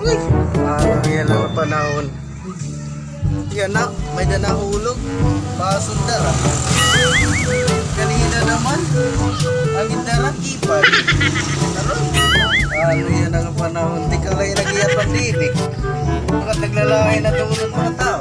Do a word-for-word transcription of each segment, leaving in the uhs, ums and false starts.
Ano yana nga panahon? Yana, may-ada nahulog. Basura dara. Kanina naman, an gindarag ipon. Ano? Ano yana nga panahon? Tikang la hin nag-iya pandemic. Bakit naglalain na doon an mga tao?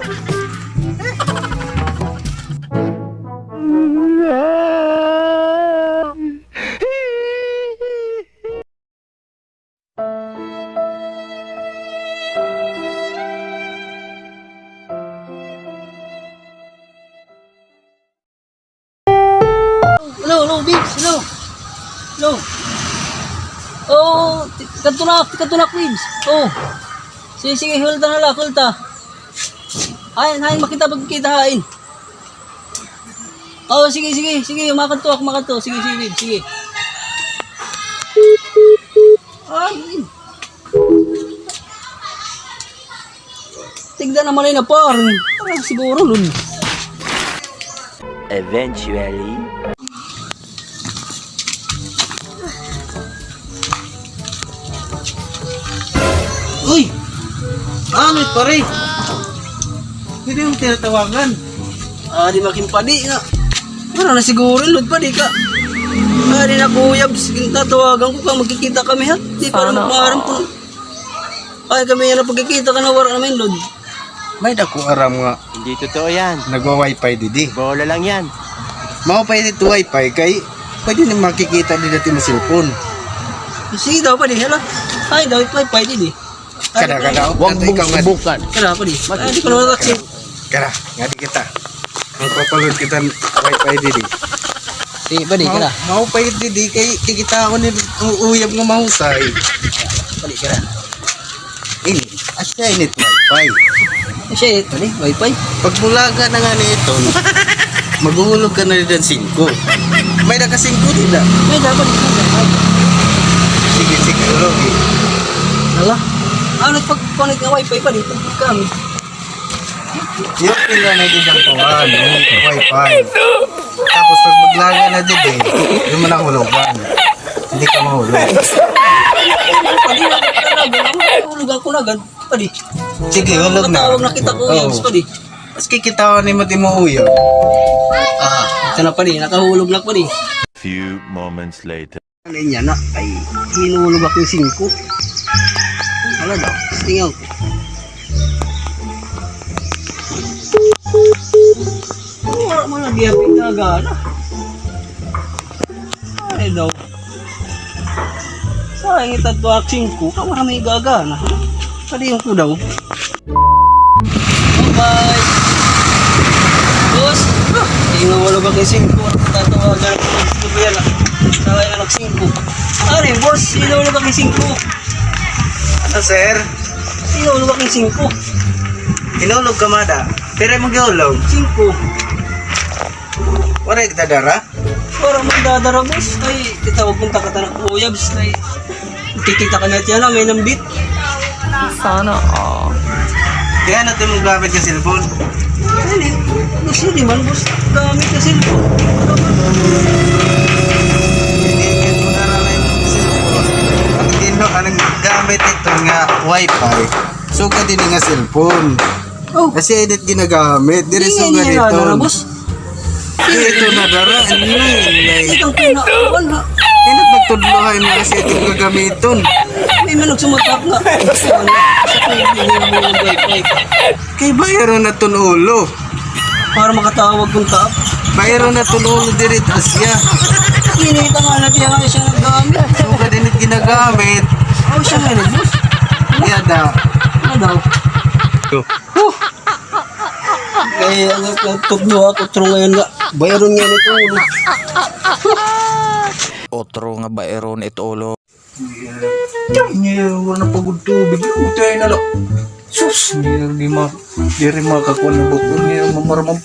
Hello, hello, babes, hello. Hello. Oh, ti-, tikadto na, tikadto na, babes. Oh. Sige, sige, hulta na la, hulta. Hain, hain, makita, pagkita, hain. Oh, sige, sige, sige, makadto ak, makadto. Sige, sige, sige. Ay. Tigda naman ay napar. Parang siguro, lul. Eventually. Uy! Ano, pare? Pwede mong tinatawagan? Ah, di makin padi nga. Ano na siguro, Lord, padi ka. Ah, di na, Kuya, sige, tatawagan ko ka, magkikita kami, ha? Di pa naman maaram kung, ay, kami yana pagkikita ka na, wara naman, Lord. May-ada ko aram nga. Hindi totoo yan. Nagwa-wifi didi. Bola lang yan. Maupay didi wifi kay pwede na makikita didi it imo cellphone. Sige daw, padi, hala. Ay, daw, wifi didi. Kada, kada. Huwag mong subukan. Kada, padi. Ay, di ko na mataksin. Kada, ngadi kita. Magpapaload kita hin wifi didi. Sige, padi, kada. Maupay didi kay kikitaon ni uyab nga mahusay. Padi, kada. Ini, asya ini it wifi. Asya ito ni, wifi. Pag mulaga na ngani iton, maghuhulog ka na dida hin singko. May-ada ka singko dida? May-ada, padi. Sige, sige, hulogi. Hala. Ano pag-connect nga wifi, padi? Pag kami. Yung pila na dida hin kuan, wifi. Tapos pag maglaga na didi, di mo na hulogan. Hindi ka mahulog. Padi, nahulog ako na agad. Padi. Sige, hulog na. Nakatawag na kita, Kuya. Oo. Padi. Mas kikitaon nimo it imo uyab. Ah, ito na, padi. Nakahulog na, padi. Few moments later. Ano niya na? Ay, hinulog ako hin singko. Hala daw. Tingaw ko. Wara man lagi an pinagana. Ay daw. Sayang it adto ak singko, kay wara may gagana. Padiyon ko daw. Bye. Boss, ah, hinulog ak hin singko. Tatawagan ko, gusto ko yana. Sayang an ak singko. Ano, boss, hinulog ak hin singko. Ano, sir? Hinulog ak hin singko. Hinulog ka, mada? Pira imo gihulog? Singko. Waray kita dara? Wara man dadara, boss. Ay, kita, wag mong takatan ang uyabs. Ay, kikita ka na tiyan na, may nambit. Sana all. Kaya natin mo gamit yung cellphone? Ay, boss, hindi man, boss. Gamit yung cellphone. Hindi, hindi mo nararay yung cellphone. Ang tino, anong gamit ito nga wifi? So, ka din nga cellphone. Oh. Kasi edit ginagamit. Diri, so nga dito. Boss. Dito na dara. Ano yun? Ikaw pinakuan, ha? Hindi pagtudlohan na kasi ito gagamiton. May manok sumatak nga. Kay bayaro na ton ulo. Para makatawag kung tap. Bayaro na ton ulo diri, asya. Kinita nga na tiyan nga siya naggamit. So, ka din ginagamit. Oh, siya nga, boss. Iya da. Ano daw? Go. Kay ano, tudlo ako, otro ngayon nga. Bayron nga nito, ulo. Otro nga bayron it ulo. Niya, wala na pagod tubig. Utay na lang. Sus, niya, di ma-, di rin makakuha ng bukol niya, mamaramam.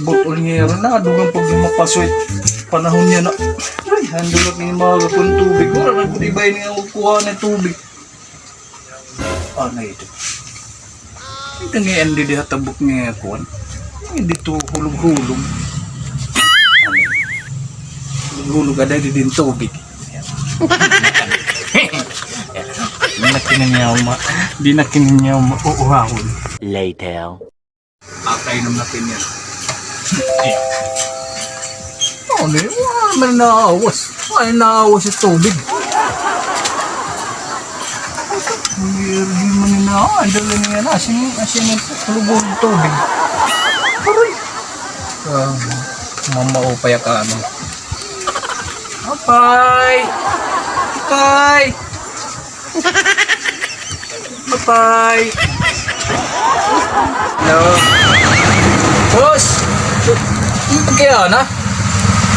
Bukol niya, na, dugang pag mapasoy. Panahon niya na. Ay, handulak niya makakuha ng tubig. Wala na po, di ba yun nga kukuha ng tubig? Ano ito? Ito nga, hindi di hatabok nga kuwan. Hindi to hulog-hulog. Hulog-hulog, ada di din tubig. Di na kini niya ma-, di na kini niya ma-, uuhawon. Later. Kakainom na kini. Eh. Oh, di, wala man naawas. Wala naawas it tubig. Hindi man na, ah, dali niya na. Asin, asin ang kulubog tubig. Aray. Ah, mamaupay ka, ano. Apay! Apay! Apay! Hello? Boss! Ano kaya na?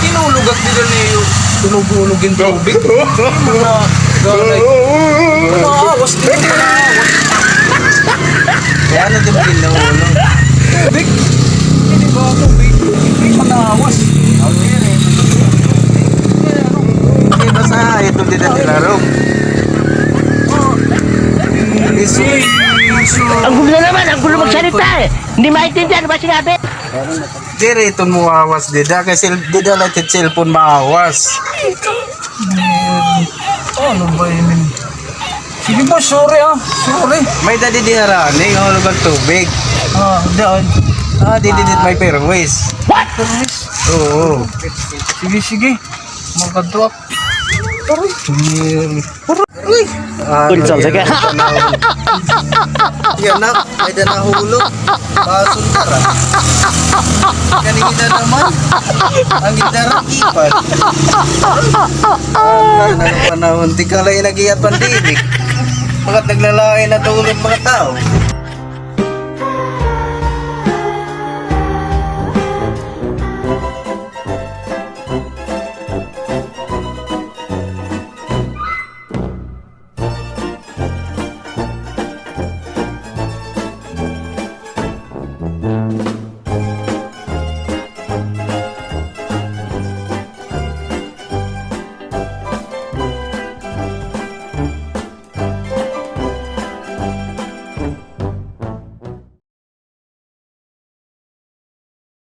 Inulog at nila niyo. Tulog-ulog yung tubig. Mga galay. Mga awas din. Mga awas. Kaya ano din pinaulo? Tubig. Hindi ba tubig? Hindi, mga awas. Hindi, basta ito din ang nilarong. Ang gulo naman, ang gulo magsalita eh. Hindi maintindihan, ano ba sinabi? Diri iton muawas dida, kay sil-, dida la it cellphone maawas. Ano ba ini? Sige po, sorry ah, sorry. May dadi di harani, nga hulog ang tubig. Ah, daan. Ah, di, di, di, may perwis. What? Perwis? Oo. Sige, sige. Magkadto ako. Aray, tumiri. Aray. Ah, unsa, unsa ka? Yan na, may da nahulog. Pasundar, ah. Kanina naman. Ang gitara, ipad. Ay, nakapanahon. Di ka lang nag-iat pandemic. Bakit naglalain na tulog mga tao?